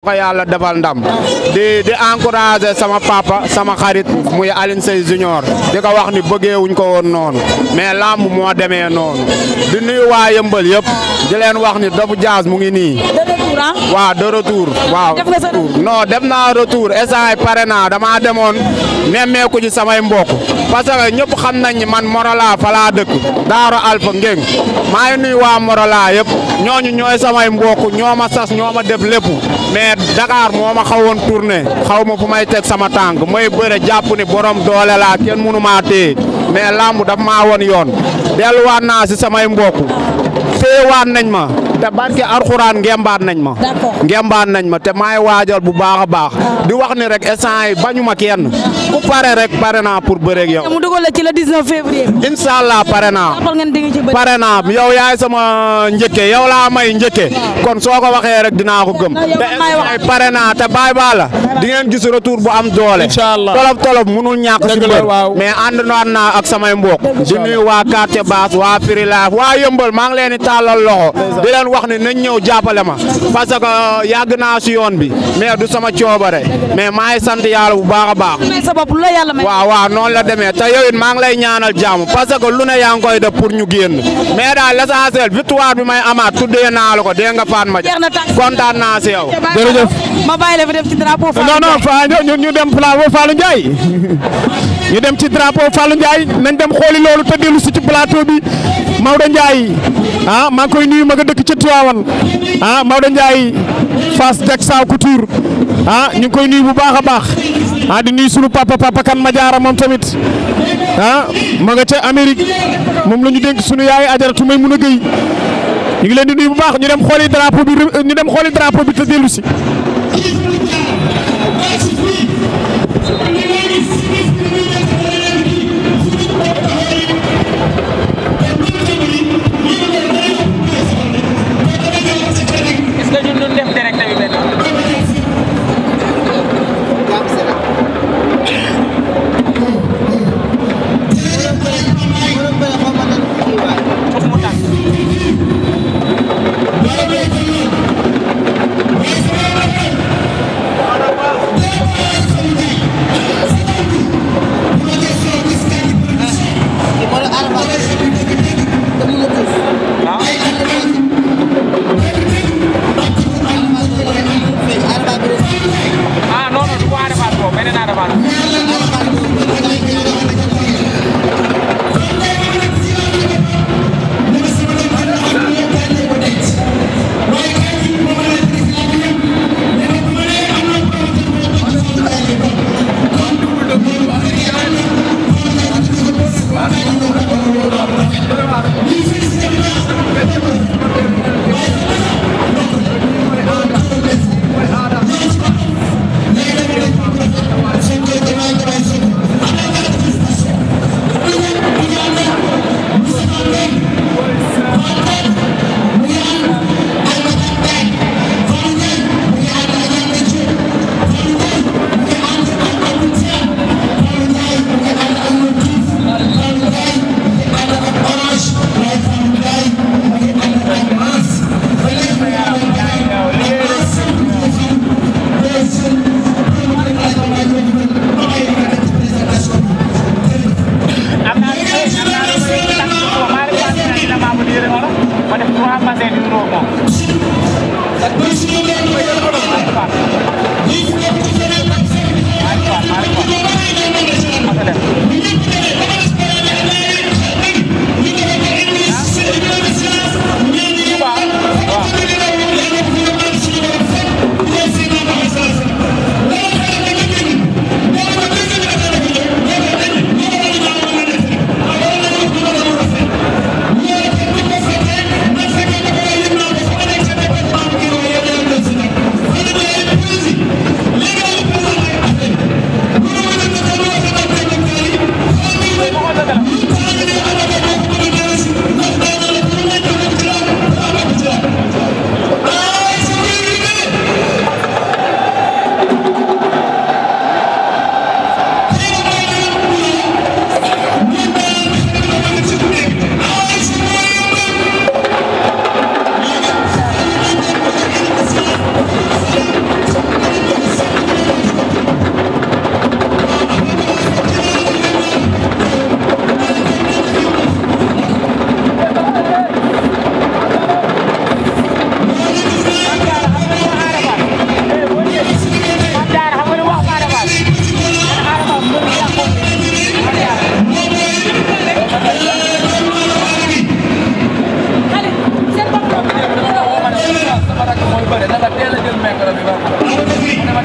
ko yàlla defal ndam di encourager sama papa sama xarit muy Alioune Seye Junior di ko wax ni bëggeewuñ ko woon noonu mais lamb moo demee noonu di nuyu waa yëmbal yëpp di leen wax ni Dofu Jazz mu ngi nii waaw de retour waaw non dem naa retour essay pare naa dama demoon nemmeeku ci samay mbokk parce que ñëpp xam nañ ni man Morola fa laa dëkk Daaro Alpha Ngeng maa ngi nuyu waa Morola yëpp ñooñu ñooy samay mbokk ñoo ma sas ñoo ma def lépp mais Dakar moo ma xawoon tourné xaw ma fu may teg sama tànk may bëre jàpp ni borom doole laa kenn mënu maa téye mais lamb daf maa woon yoon delluwaat naa si samay mbokk téyewaat nañ ma te barke Alxuraan ngembaat nañ ma te maay waajal bu baax a baax di wax ni rek instant yi bañu ma kenn ku pare rek pare naa pour bëre ak yow. mu dugal la ci le 19 février. incha allah pare naa yow yaay sama njëkke yow laa may njëkke kon soo ko waxee rek dinaa ko gëm te instant pare naa te bàyyi baa la di ngeen gis retour bu am doole. incha allah tolof munul ñàkk si mbër mais ànd naa ak samay mbokk di nuyu waa quartier basse waa Firilaaf waa yëmbal maa ngi leen di tàllal loxo di leen wax ne nañ ñëw jàppale ma parce que yàgg naa si yoon bi mais du sama coobare mais maa ngi sant yàlla bu baax a baax. waaw noonu la demee te yow it maa ngi lay ñaanal jàmm parce que lu ne yaa ngi koy def pour ñu génn mais daal l'essentiel victoire bi may amaat tuddee naa la ko dégg nga Fatma Dia kontaan naa si yow. jërëjëf ma bàyyi la fi dem ci drapeau Fallou non ñu dem plateau Fallou Ndiaye ñu dem ci drapeau Fallou Ndiaye nañ dem xooli loolu te dellu si ci plateau bi Maodo Ndiaye maa ngi koy nuyu ma nga dëkk ca Tivaouane Maodo Ndiaye Fass Jackson Couture ñu ngi koy nuyu bu baax a baax di nuyu sunu papa kan ma jaara moom tamit ma nga ca Amérique moom la ñu dénk sunu yaay Ajaratu may mun a gëy ñu ngi leen di nuyu bu baax ñu dem xooli drapeau bi te dellu si.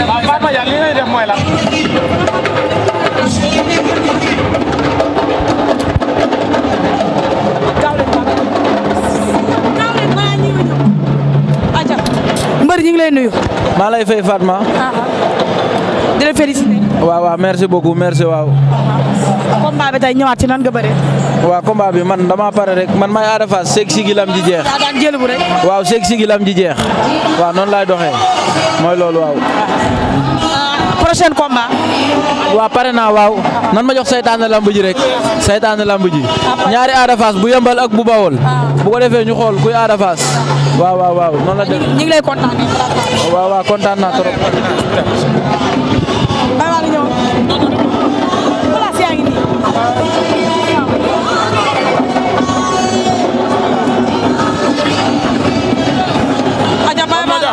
Fatma Dia li ngay def mooy lan. mbër ñu ngi lay nuyu. maa lay fay Fatma. di la féliciter. waaw merci beaucoup merci waaw. combat bi tey ñëwaat ci nan nga bëree. waaw combat bi man dama pare rek man may Ada Fass seeg sigi lam ji jeex. daa daan jël bu rek. waaw seeg sigi lam ji jeex. waaw noonu laay doxee mooy loolu waaw. prochain combat. waaw pare naa waaw nan ma jox saytaane lamb ji rek saytaane lamb ji ñaari Ada Fass bu yembal ak bu bawol bu ko defee ñu xool kuy Ada Fass waaw waaw waaw noonu la def. ñu ngi lay kontaan. waaw waaw kontaan naa trop. bàyyi maa ngi ñëw. place yaa ngi nii. Aja Baye Balla.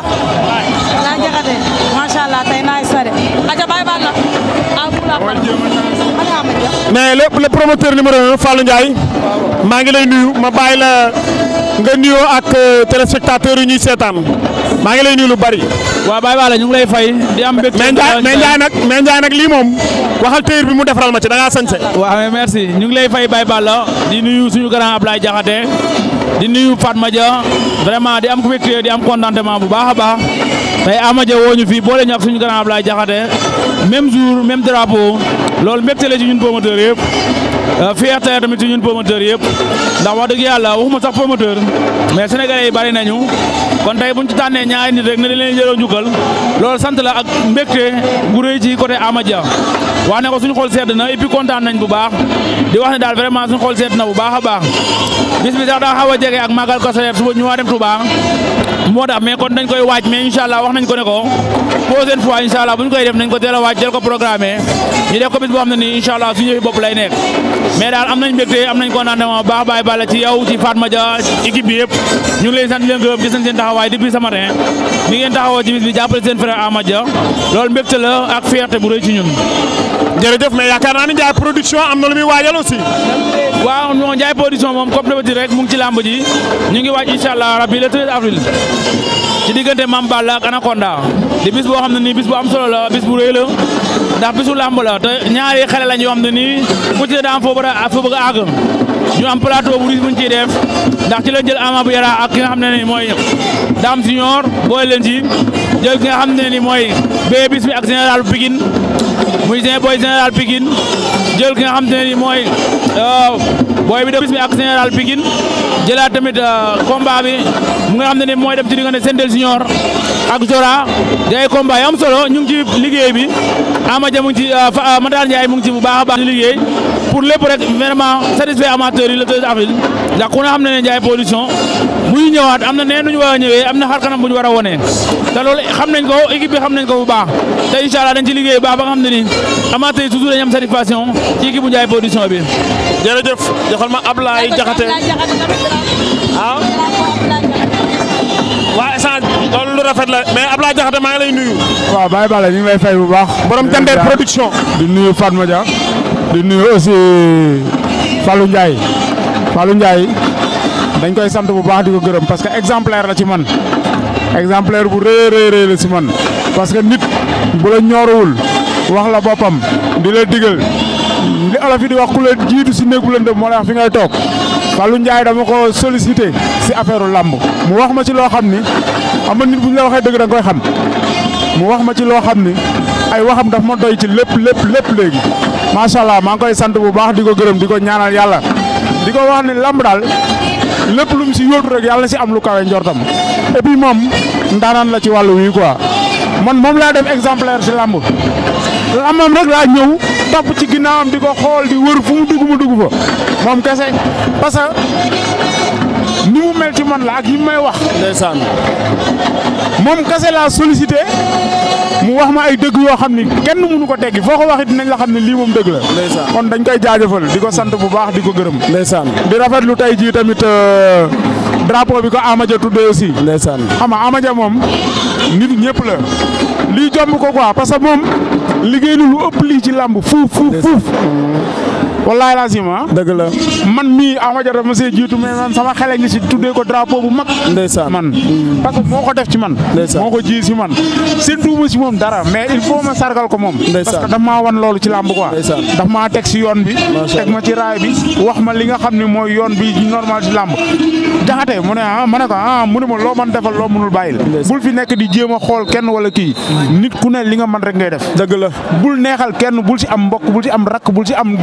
laa jaxate macha allah tey naa sare. Aja Baye Balla. mais le promoteur numéro 1 Fallou Ndiaye maa ngi lay nuyu ma bàyyi la nga nuyoo ak téléspectateurs yi ñuy seetaan maa ngi lay nuyu lu bari. waaw Baye Balla ñu ngi lay fay di am mbégte. mais Ndiaye nag lii moom waxal téyir bi mu defaral ma ci da ngaa sañse. waaw mais merci ñu ngi lay fay Baye Balla di nuyu suñu grand Ablaye Diakhaté di nuyu Fatma Dia vraiment di am mbégte di am contentement bu baax a baax tey Ama Dia woo ñu fii boole ñu ak suñu grand Ablaye Diakhaté même jour même drapeau loolu mbégte la ci ñun promoteurs yëpp fierté tamit ci ñun promoteurs yëpp ndax wax dëgg yàlla waxuma sax promoteur mais sénégalais yi bari nañu kon tey buñ ci tànnee ñaari nit rek ne leen jëloo njukkal loolu sant la ak mbégte gu rëy ci côté Ama Dia wax ne ko suñu xol sedd na et puis kontaan nañ bu baax di wax ne daal vraiment suñu xol sedd na bu baax a baax bis bi sax daa xaw a jege ak Magal Kazu suba ñu waa dem Touba moo tax mais kon dañ koy waaj mais incha allah wax nañ ko ne ko prochaine fois incha allah bu ñu koy def nañ ko teel a waaj jël ko programmé ñu def ko bis boo xam ne nii incha allah suñu yëfi bopp lay nekk mais daal am nañ mbégte am nañ contentement bu baax Baye Balla ci yow ci Fatma Dia équipe bi yëpp ñu ngi leen sant leen gërëm gis nañ seen taxawaay depuis ce matin ni ngeen taxawoo ci bis bi jàppale seen frère Ama Dia loolu mbégte la ak fierté bu rëy ci ñun. jërëjëf mais yaakaar naa ni Ndiaye production am na lu muy waajal aussi. waaw non Ndiaye production moom comme d'habitude rek mu ngi ci làmb ji ñu ngi waaj incha allah rabbi le 13 avril ci diggante Mame Balla ak Anaconda di bis boo xam ne nii bis bu am solo la bis bu rëy la ndax bisu làmb la te ñaari xale lañ yoo xam ne nii ku ci daa am foo bëgg a àgg ñu am plateau bu riche buñ ciy def ndax ci lañ jël Ama bu Yara ak ki nga xam ne nii mooy Dame Junior booy leen ci jël ki nga xam ne nii mooy bee bis bi ak général Pikine muy booy général Pikine jël ki nga xam ne nii mooy booy bi de bis bi ak général Pikine jëlaat tamit combat bi mu nga xam ne nii mooy dem ci diggante Sendel Junior ak Zora day combat yi am solo ñu ngi ci liggéey bi Ama Dia mu ngi ci Matar Ndiaye mu ngi ci bu baax a baax di liggéey pour lépp rek vraiment satisfaire amateurs yi le 13 avril ndax ku ne xam ne ne Ndiaye production buy ñëwaat am na nee nu ñu war a ñëwee am na xar kanam bu ñu war a wone te loolu xam nañ ko équipe bi xam nañ ko bu baax te incha allah dañ ci liggéey bu baax ba nga xam ne ni amateurs yi toujours dañu am satisfaction ci équipe bu Ndiaye production bi. jërëjëf joxal ma Ablaye Diakhaté ah waa essence loolu lu rafet la mais Ablaye Diakhaté maa ngi lay nuyu. waaw Baye Balla ñu ngi lay fay bu baax. borom Jandeer production. di nuyu Fatma Dia di nuyu aussi Fallou Ndiaye dañ koy sant bu baax di ko gërëm parce que exemplaire la ci man exemplaire bu rëy la ci man parce que nit bu la ñooruwul wax la boppam di la digal li olof yi di wax ku la jiitu si néeg bu lëndëm moo la wax fi ngay toog Fallou Ndiaye dama ko sollicité si affaire lamb mu wax ma ci loo xam ni xam nga nit bu ñu la waxee dëgg da nga koy xam mu wax ma ci loo xam ni ay waxam daf ma doy ci lépp léegi macha allah maa ngi koy sant bu baax di ko gërëm di ko ñaanal yàlla di ko wax ne lamb daal lépp lu mu si yóotu rek yàlla si am lu kawe njortam et puis moom ndaanaan la ci wàllu wi quoi man moom laa def exemplaire si lamb lambam rek laa ñëw topp ci ginnaawam di ko xool di wër fu mu dugg fa moom kese parce que ni mu mel ci man la ak yi may wax. ndeysaan moom kese laa sollicité mu wax ma ay dëgg yoo xam ni kenn mënu ko teggi foo ko waxit dinañ la xam ne lii moom dëgg la. ndeysaan kon dañ koy jaajëfal di ko sant bu baax di ko gërëm. ndeysaan di rafetlu tey jii tamit drapeau bi ko Ama Dia tuddee aussi. ndeysaan xam nga Ama Dia moom nit ñëpp la lii jomb ko quoi parce que moom liggéey na lu ëpp lii ci làmb fuuf wallaay lazim dëgg la man mii Ama Dia ma see jiitu mais man sama xale ngi si tuddee ko drapeau bu mag. ndeysaan man parce que moo ko def ci man. moo ko ji si man séntuwuma si moom dara mais il faut ma sargal ko moom. parce que daf maa wan loolu ci làmb quoi. daf maa teg si yoon bi. teg ma ci raay bi wax ma li nga xam ne mooy yoon bi normal ci làmb. jaxate mu ne ma ne ko mu ne ma loo man defal loo mënul bàyyil. bul fi nekk di jéem a xool kenn wala kii. nit ku ne li nga mën rek ngay def. dëgg la bul neexal kenn bul ci am mbokk bul ci am rakk bul ci am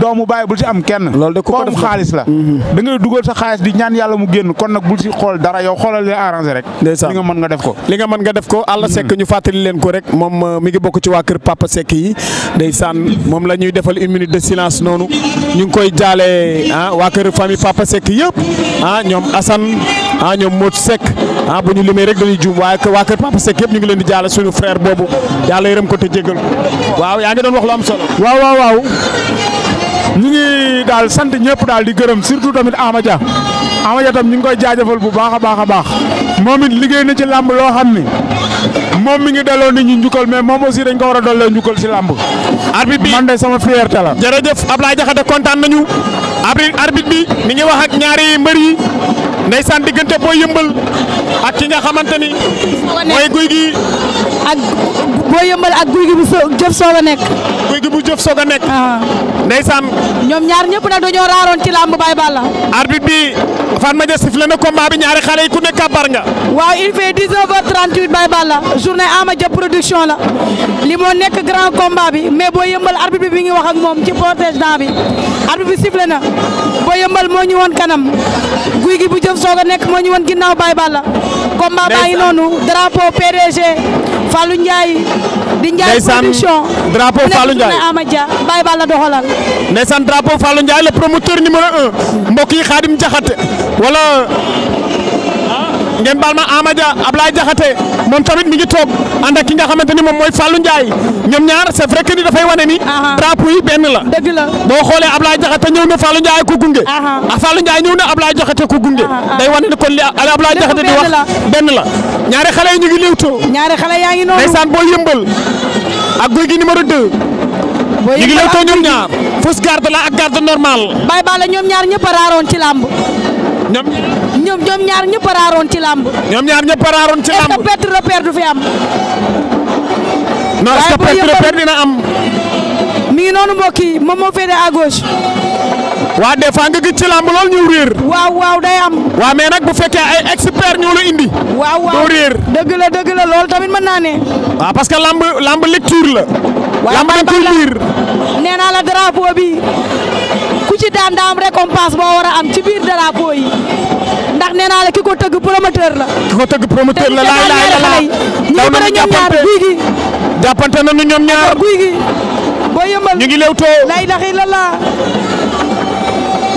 doomu baay bul ci am kenn. loolu de ku ko def xaalis la. da ngay dugal sa xaalis di ñaan yàlla mu génn kon nag bul ci xool dara yow xoolal li arrangé rek. li nga mën nga def ko. li nga mën nga def ko Alla Seck ñu fàttali leen ko rek moom mi ngi bokk ci waa kër Papa Seck yi ndeysaan moom la ñuy defal une minute de silence noonu ñu ngi koy jaale waa kër famille Papa Seck yëpp ñoom Assane ñoom Modou Seck bu ñu limee rek dañuy juum waaye waa kër Papa Seck yëpp ñu ngi leen di jaale suñu frère boobu yàlla yërëm ko te jéggal ko waaw yaa ngi doon wax lu am solo. waaw ñu ngi daal sant ñëpp daal di gërëm surtout tamit Ama Dia tam ñu ngi koy jaajëfal bu baax a baax moom it liggéey na ci làmb loo xam ni moom mi ngi delloo nit ñi njukkal mais moom aussi dañ ko war a dollee njukkal ci làmb. arbitre bi man de sama fierté la. jërëjëf Ablaye Diakhaté kontaan nañu arbitre bi mi ngi wax ak ñaari mbër yi ndeysaan diggante Boy Yeumbeul ak ki nga xamante ni mooy Gouye Gui ak Boy Yeumbeul ak Gouye Gui bu jëf soog a nekk. Gouye Gui bu jëf soog a nekk. ndeysaan ñoom ñaar ñëpp nag dañoo raaroon ci làmb Baye Balla. arbitre bi Fatma Dia sifflé na combat bi ñaari xale yi ku nekk kàbbar nga. waaw il fait 19h38 Baye Balla journée Ama Dia production la li moo nekk grand combat bi mais Boy Yeumbeul arbitre bi mi ngi wax ak moom ci protège-dents bi arbitre bi sifflé na Boy Yeumbeul moo ñu woon kanam Gouye Gui bu jëf soog a nekk moo ñu woon ginnaaw Baye Balla. combat baa ngi noonu drapeau PDG Fallou Ndiaye. di Ndiaye production drapeau Fallou Ndiaye Ama Dia Baye Balla doxalal. ndeysaan drapeau Fallou Ndiaye le promoteur numéro 1 mbokk yi Khadim Diakhaté wala ngeen baal ma Ama Dia Ablaye Diakhaté moom tamit mi ngi toog ànd ak ki nga xamante ni moom mooy Fallou Ndiaye ñoom ñaar c'est vrai que ni dafay wane ni. drapeau yi benn la. dëgg la boo xoolee Ablaye Diakhaté ñëw na Fallou Ndiaye ko gunge. Fallou Ndiaye ñëw na Ablaye Diakhaté ko gunge. day wane ni kon li Ablaye Diakhaté di wax benn la ñaari xale yi ñu ngi léewtoo. ñaari xale yaa ngi noonu ndeysaan Boy Yeumbeul ak Gouye Gui numéro 2. ñu ngi léewtoo ñoom ñaar fausse garde la ak garde normale. Baye Balla ñoom ñaar ñëpp a raaroon ci làmb. ñoom ñaar ñëpp a raaroon ci làmb. ñoom ñaar ñëpp a raaroon ci làmb. est-ce que perte repère du fi am. non est-ce que perte repère dina am. mi ngi noonu mbokk yi moom moo féete à gauche. waa des fois nga gis ci làmb lool ñu réer. waaw day am. waaw mais nag bu fekkee ay expert ñoo la indi. waaw doo réer. dëgg la loolu tamit mën naa ne. waaw parce que lamb lecture la. lamb dañ koy lire. nee naa la drapeau bi ku ci daan daa am récompense boo war a am ci biir drapeau yi ndax nee naa la ki ko tëgg promoteur la. laay daw nañu ñoom ñaar Gouye Gui. jàppante nañu ñoom ñaar. Gouye Gui Boy Yeumbeul ñu ngi lewtoo. la ilaha illallah.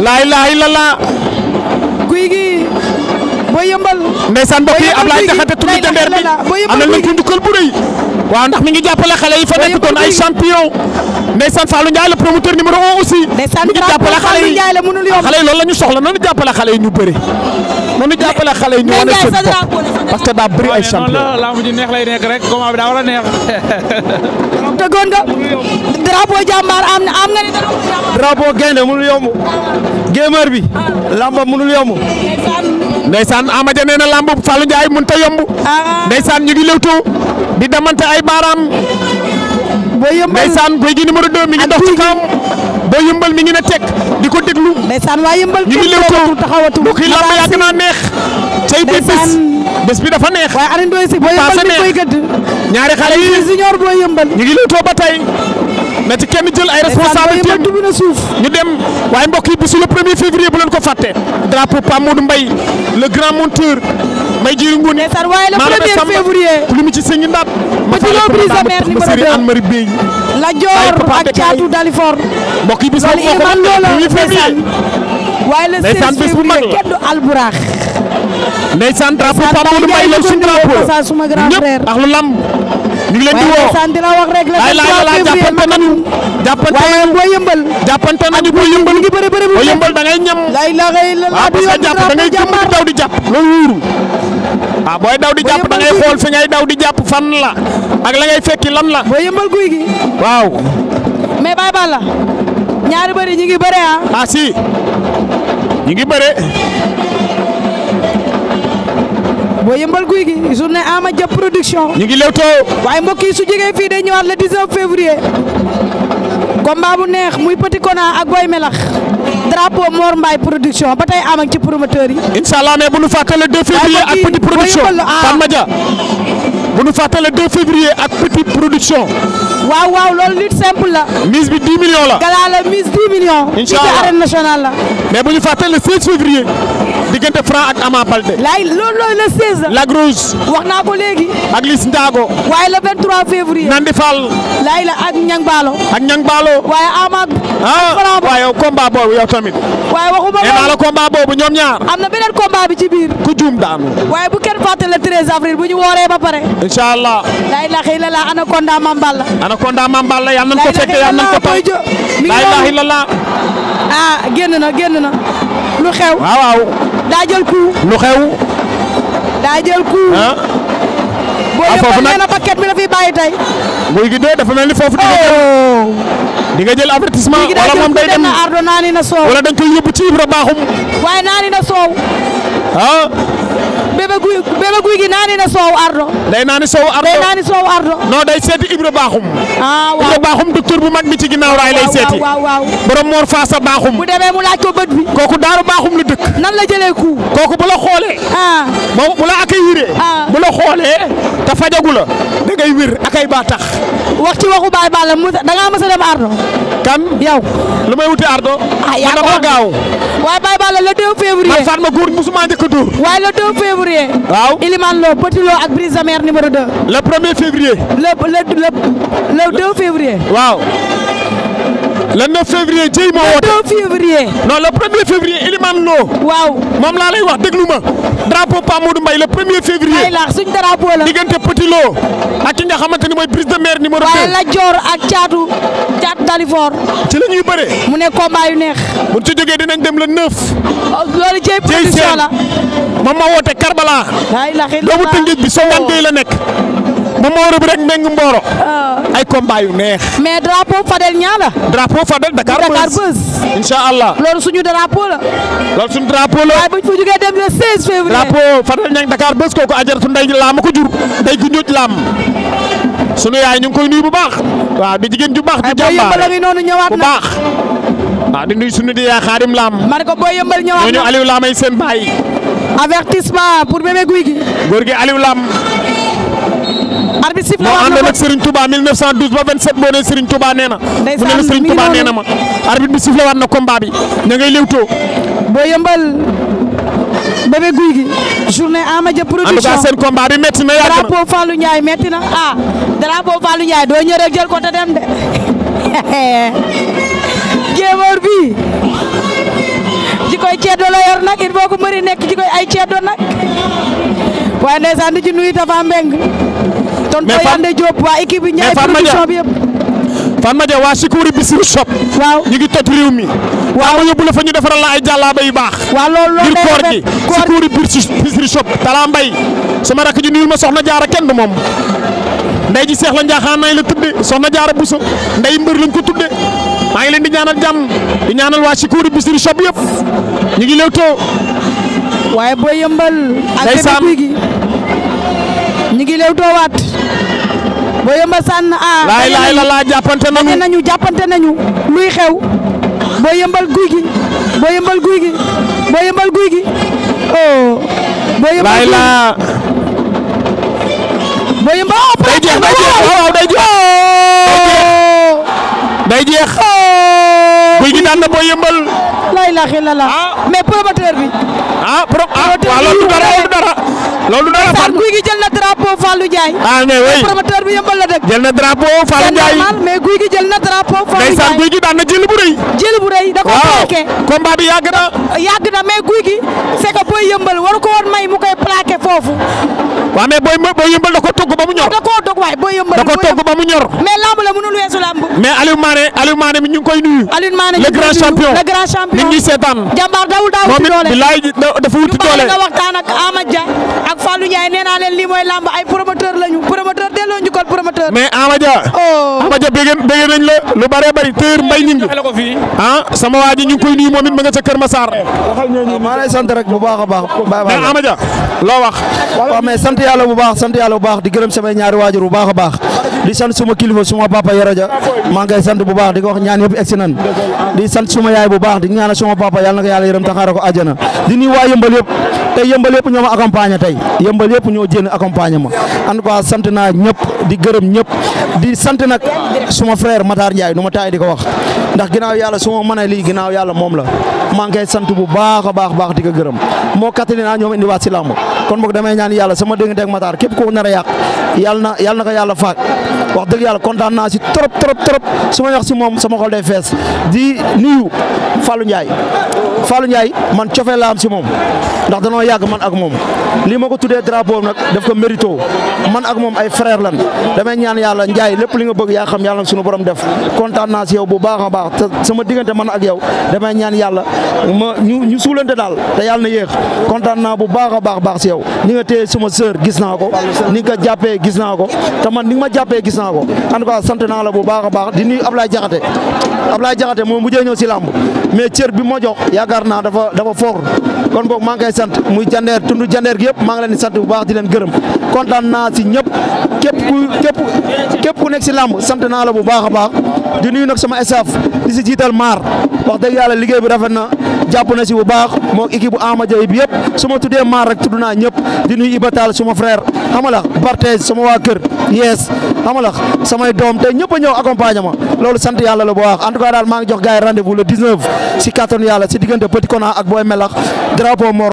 la ilaha illallah. Gouye Gui Boy Yeumbeul. ndeysaan mbokk yi Ablaye Diakhaté tudd jandeer bi am nañu ko njukkal bu rëy. waaw ndax mi ngi jàppale xale yi fa nekk doon ay champion. ndeysaan Fallou Ndiaye le promoteur numéro 1 aussi. mi ngi jàppale xale yi xale yi loolu la ñu soxla noonu jàppale xale yi ñu bëri. noonu jàppale xale yi ñu wane seen bopp parce que daa bëri ay champion. noonu la lamb ji neex lay nekk rek combat bi daa war a neex. dëggoon nga drapeau jàmbaar am nga ni drapeau gaynde mënul yomb. gémeur bi. lamba mënul yomb. ndeysaan Ama Dia nee na lamb Fallou Ndiaye mënut a yomb. ndeysaan ñu ngi lewtoo di damante ay baaraam. Boy Yeumbeul ndeysaan Gouye Gui numéro 2 mi ngi dox ci kawam. Boy Yeumbeul mi ngi ne teg di ko déglu. ndeysaan waa Yeumbeul ñu ngi lewtoo taxawatul mbokk yi lamb yàgg naa neex. cey bi bés bi dafa neex. waaye Alioune Ndoye si Boy Yeumbeul mi koy gëdd. ñaari xale yi junior Boy Yeumbeul ñu ngi lewtoo ba tey na ci kenn jël ay responsabilité ñu dem waaye mbokk yi bisu le 1er février bu leen ko fàtte. drapeau Pa Modou Mbaye le grand monteur may jiri ngun waaye le 1er février lu mu ci sëñi ndaat ma ci loo brise mer numéro 2 Anne Marie Bey la Dior ak Thiatou Dalifor mbokk yi bis boobu moo ko le 1er février waaye le 16 février kenn du alburax ndeysaan drapeau Pa Modou Mbaye la suñu drapeau ñëpp ak lu lamb ñu ngi leen di woo dina wax rek la jàppante nañu waaye Boy Yeumbeul jàppante nañu Boy Yeumbeul ngi bëre Boy Yeumbeul da ngay ñam la ilaha illallah parce que jàpp da ngay gëm di daw di jàpp loolu wóoru booy daw di jàpp da ngay xool fi ngay daw di jàpp fan la ak la ngay fekki lan la Boy Yeumbeul Gouye Gui waaw mais Baye Balla ñaari bëri ñu ngi bëre ah. ah si ñu ngi bëre. boo yëmbal guy gi journée Ama Dia production. ñu ngi lewtoo. waaye mbokk yi su jógee fii day ñëwaat le 19 février. combat bu neex muy Petit Kona ak Boy Melax. drapeau Mor Mbaye production ba tey am ak ci promoteur yi. incha allah mais bu nu fàttali le 2 février ak Petit production Fatma Dia bu nu fàttali le 2 février ak Petit production. waaw waaw loolu lutte simple la. mise bi 10 millions la. gala la mise 10 millions. incha allah ci arène nationale la. mais bu ñu fàttali le 16 février diggante Franc ak Ama Baldé. loolu le 16 la. Lac Rose. wax naa ko léegi. ak Liss Ndiago. waaye le 23 février. Nandi Fall. laay la ak Ñang Baalo. ak Ñang Baalo. waaye Ama. ah waaye yow combat boobu yow tamit. waaye waxuma nee naa la combat boobu ñoom ñaar. am na beneen combat bi ci biir. ku juum daanu. waaye bu kenn fàtte le 13 avril bu ñu wooree ba pare. incha allah. laa ilaaha illallah Anaconda Mamballa. Anaconda Mamballa yal nañu ko fekkee yal nañu ko toog. laa ilaaha illallah. ah génn na. lu xew. waaw waaw. daa jël coup. lu xew. daa jël coup. ah. boo yëppal nee na paquet bi la fi bàyyi tey. guy gi de dafa mel ni foofu. di nga jël avertissement wala moom day dem ardo naani na soow. wala dañ koy yóbbu ci Ibra baaxum. waaye naani na soow. ah. bébé guy gi naani na soow ardo. day naani soow ardo day naani soow ardo. non day seeti Ibra baaxum. ah waaw Ibra baaxum docteur bu mag bi ci ginnaaw raay lay seeti. waaw borom Mor Faasa baaxum. bu demee mu laaj ko bët bi. kooku daaru baaxum la dëkk. nan la jëlee coup. kooku bu la xoolee. moom bu la accueillir. bu la xoolee te fajagu la da ngay wér akay ba tax. wax ci waxu Baye Balla da ngaa mës a dem ardo. kan yow. lu may wuti ardo. yaa ko dama gaaw. waaye Baye Balla le 2 février. man Fatma góor musuma njëkk a dóor. waaye le 2 février. waaw Ilimane Lo Petit Lo ak Brise de Mer numéro 2. le 1er février. le 2 février. waaw. le 9 février Dieye moo woote. le 2 février. non le 1er février Ilimane Lo. waaw moom laa lay wax déglu ma. drapeau Pa Modou Mbaye le 1er février. ay la suñ drapeau la. diggante Petit Lo ak ki nga xamante ni mooy Brise de Mer numéro 2. waaye la Dior ak caatu Dalifor. ci la ñuy bëree. mu ne combat yu neex. bu ñu ci jógee dinañ dem le 9. loolu Dieye production la. moom ma woote Karbala. ay la xëy doomu Tëngéej bi Songane Gueye la nekk. moom moo war a bëre rek Mbengue Mboro. ay combat yu neex. mais drapeau Fadel ñaa la. drapeau Fadel Dakar Buzz. incha allah loolu suñu drapeau la. loolu suñu drapeau la. waaye bu ñu fa jógee dem le 16 février. drapeau Fadel ñang Dakar Buzz kooku ajaratu ndey laama ko jur. day gunóoj laam. sunu yaay ñu ngi koy nuyu bu baax. waaw di jigéen ju baax di jàmbaar booy yëmbal ngi noonu ñëwaat bu na baax. waaw di nuyu sunu di yaay Xaadim Laam. ma ne ko booy yëmbal ñëwaat na ñooñu Aliou Laam ay seen baay. avertissement pour bébé guy gi. góor gi Aliou Laam. arbitre sifflé moo waat na àndoon ko ak Serigne Touba 1912 ba 27 boo nee Serigne Touba nee na. ndeysaan bu ne la Serigne Touba nee na ma. arbitre bi sifflé waat na combat bi ña ngay léwtoo. booy yëmbal bébé guy gi. journée Ama Dia production en tout cas seen combat bi métti na yàgg na. drapeau Fallou Ndiaye métti na drapeau Fallou Ndiaye doo ñëw rek jël ko te dem de. géemoor bi ji koy ceddo la yor nag il faut que mëri nekk ji koy ay ceddo nag waaye ndeysaan di ci nuyu Tafa Mbeng tonton Yande Diop waa équipe bi Ndiaye production bi yëpp. Fatma Dia waa Sikouri Bichri shop. waaw ñu ngi toj réew mi. waaw ma yóbbu la fa ñu defaral la ay jàllaaba yu baax. waaw loolu ngir koor gi Sikouri Bichri shop Talla Mbaye sama rakk ji nuyul ma soxna jaara kenn du moom. ndey ji seex la njaaxaan nay la tudde soxna jaara buso ndey mbër lañ ko tudde maa ngi leen di ñaanal jàmm di ñaanal waa Sikouri Bichri shop yëpp ñu ngi lewtoo. waaye booy yëmbal ak bébé guy gi ñu ngi lewtoo waat boo yëmbal sànn laay la jàppante jàppante nañu luy xew boo yëmbal guy gi boo yëmbal guy gi boo yëmbal guy gi oh boo yëmbal laay la boo yëmbal day jeex waaw day jeex day jeex guy gi daan na boo yëmbal lay la xel la mais promoteur bi waaw loolu du dara loolu dara Fatou guy gi jël na drapeau Fallou Ndiaye. mais oui promoteur bi yëmbal la dëkk. jël na drapeau Fallou Ndiaye mais guy gi jël na drapeau Fallou Ndiaye. ndeysaan guy gi daan na jël bu rëy. jël bu rëy da ko plaqué. combat bi yàgg na. mais guy gi c'est que booy yëmbal waru ko woon may mu koy plaqué foofu. waaw mais booy yëmbal da ko togg ba mu ñor. da koo dog waay booy yëmbal. da ko togg ba mu ñor. mais lamb la mënul weesu lamb. mais Aliou Mané mi ñu ngi koy nuyu. Aliou Mané le grand champion le grand champion. nit ñi seetaan. jàmbaar dawul daa wuti doole moom it bilaay dafa wuti doole. ñu nga waxtaan ak Ama Dia ak Fallou Ndiaye nee naa leen lii mooy lamb ay promoteur lañu promoteur delloo njukkal promoteur. mais Ama Dia. Amadia bëgg nañ la lu bare bari tër mbay ñing sama waa ji ñu ngi koy nuyu moom it ma nga ca Kër Massar. maa lay sant rek bu baax a baax. mais Amadia loo wax. waaw mais sant yàlla bu baax di gërëm samay ñaari waajur bu baax a baax di sant suma kilifa suma papa Yoroja maa ngi koy sant bu baax di ko wax ñaan yëpp egsi nan di sant suma yaay bu baax di ñaanal suma papa yàlla na ko yàlla yërëm taxaare ko àjjana di nuyu waa yëmbal yëpp tey yëmbal yëpp ñoo ma accompagné tey yëmbal yëpp ñoo jénn accompagné ma en tout cas sant naa ñëpp di gërëm ñëpp di sant nag suma frère Matar Ndiaye nu ma taay di ko wax ndax ginnaaw yàlla su ma mënee lii ginnaaw yàlla moom la maa ngi koy sant bu baax a baax di ko gërëm moo Katalina ñoom indiwaat si làmb kon boog damay ñaan yàlla sama dégg ak Matar képp ko nar a yàq yàlla na ko yàlla faak wax dëgg yàlla kontaan naa si trop su ma wax si moom sama xol day fees di nuyu Fallou Ndiaye man cofee la am si moom ndax danoo yàgg man ak moom lii ma ko tuddee drapeau nag daf ko mérito man ak moom ay frère lan damay ñaan yàlla Ndiaye lépp li nga bëgg yaa xam yàlla nag sunu borom def kontaan naa si yow bu baax a baax te sama diggante man ak yow damay ñaan yàlla ñu suulante daal te yàlla na yéex kontaan naa bu baax a baax si yow ni nga téye suma sœur gis naa ko ni nga jàppee gis naa ko te man ni nga ma jàppee gis naa ko en tout cas sant naa la bu baax a baax di nuyu Ablaye Diakhaté moom mujjee ñëw si làmb mais cër bi ma jox yaakaar naa dafa fort kon boog maa ngi koy sant muy jandeer tundu jandeer gi yëpp maa ngi leen di sant bu baax di leen gërëm kontaan naa si ñëpp képp ku nekk si làmb sant naa la bu baax a baax di nuyu nag sama staff di si jiital maar wax dëgg yàlla liggéey bi rafet na jàpp na si bu baax moo équipe bu Amadia bi yëpp su ma tuddee maar rek tudd naa ñëpp di nuyu Ibatal suma frère xamala Barthez sama waa kër yees xamala samay doom te ñëpp a ñëw accompagner ma loolu sant yàlla la bu baax en tout cas daal maa ngi jox gars yi rendez-vous le 19 si kattan yàlla si diggante Petit Kona ak Boy Melax drapeau Mor